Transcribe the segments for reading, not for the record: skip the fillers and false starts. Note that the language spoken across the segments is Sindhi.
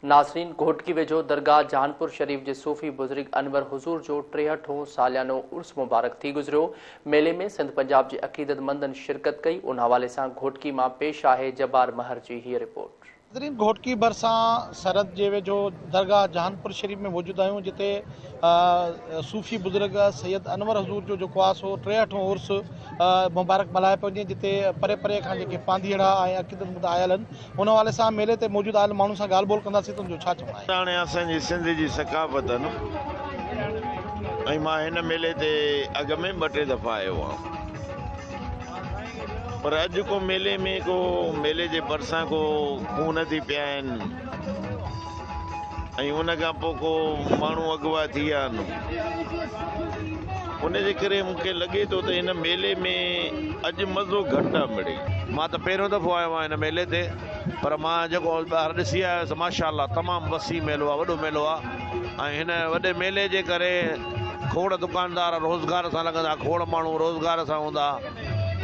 ناظرين گهوٽڪي ويجهو درگاهه جهانپور شريف جي صوفي بزرگ انور حضور جو ٽيهٺون ساليانو عرس مبارڪ ٿي گذريو. ميلي ۾ سنڌ پنجاب جي عقيدتمندن شرڪت ڪئي. ان حوالي سان گهوٽڪي مان پيش آهي جبار مهر جي هيء رپورٽ. ناظرين گهوٽڪي ڀرسان سرحد جي ويجهو درگاهه جهانپور شريف ۾ موجود آهيون جتي صوفي بزرگ سيد انور حضور جو جيڪو آهي سو ٽيهٺون عرس مبارڪ ملهايو پيو وڃي جتي پري پري کان جيڪي پانڌيئڙا ۽ عقيدتمند آيل آهن ان حوالي سان ميلي تي موجود آيل ماڻهن سان ڳالهه ٻولهه ڪنداسين ته ان جو ڇا چوڻ آهي. هاڻي اسان جي سنڌ جي ثقافت آ نه ۽ مان هن ميلي تي اڳ ۾ ٻه ٽي دفعا آيو آهيان پر اڄ ڪو ميلي ۾ ڪو ميلي جي ڀرسان ڪو خون ٿي پيا آهن ۽ ان کان پوء ڪو ماڻهو اغوا ٿي ويا آهن ان جي ڪري مون کي لڳي ٿو ته هن ميلي ۾ اڄ مزو گهٽ آ مڙئي. مان ته پهريون دفعو آيو آهيان هن ميلي تي پر مان جيڪو ٻاهر ڏسي آيو هيس ماشاء الله تمام وسيع ميلو آهي وڏو ميلو آهي ۽ هن وڏي ميلي جي ڪري کوڙ دڪاندار روزگار سان لڳندا کوڙ ماڻهو روزگار سان هوندا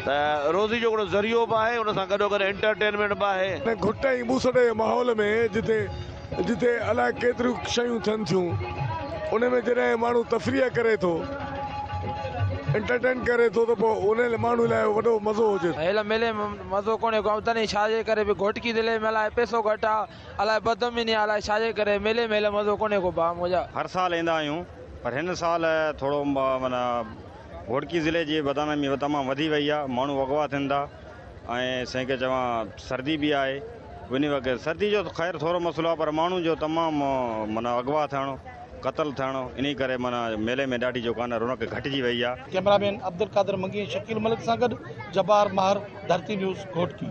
ته روزي جو هڪڙو ذريعو به آهي ان سان گڏو گڏ انٽرٽينمينٽ به آهي. هن گهٽ ۽ ٻوسٽ جي ماحول ۾ جتي جتي الائي ڪيتريون شيون ٿين ٿيون ان ۾ جڏهن ماڻهو تفريح ڪري ٿو انٽرٽين ڪري ٿو ته پوء ان ماڻهو لاء وڏو مزو هجي ٿو. هيل ميلي ۾ مزو ڪونهي ڪو آمدني ڇا جي ڪري به گهوٽڪي ضلعي ۾ الائي پئسو گهٽ آ الائي بدامني آ الائي ڇا جي ڪري ميلي ۾ هيل مزو ڪونهي ڪو ڀاء منهنجا. هر سال ايندا آهيون پر هن سال ٿورو معنيٰ گهوٽڪي ضلعي جي بدنامي تمام وڌي وئي آ ماڻهو اغوا ٿين ٿا ۽ سائين کي چوان سردي به آهي انهي وقت سردي جو خير ٿورو مسئلو آهي پر ماڻهو جو تمام معنيٰ اغوا ٿيڻ قتل ٿيڻ انهي ڪري معنيٰ ميلي ۾ ڏاڍي جو ڪانه رونق گهٽجي وئي آهي. ڪئميرا مين عبدالقادر منگي ۽ شڪيل ملڪ سان گڏ جبار مهر، ڌرتي نيوز، گهوٽڪي.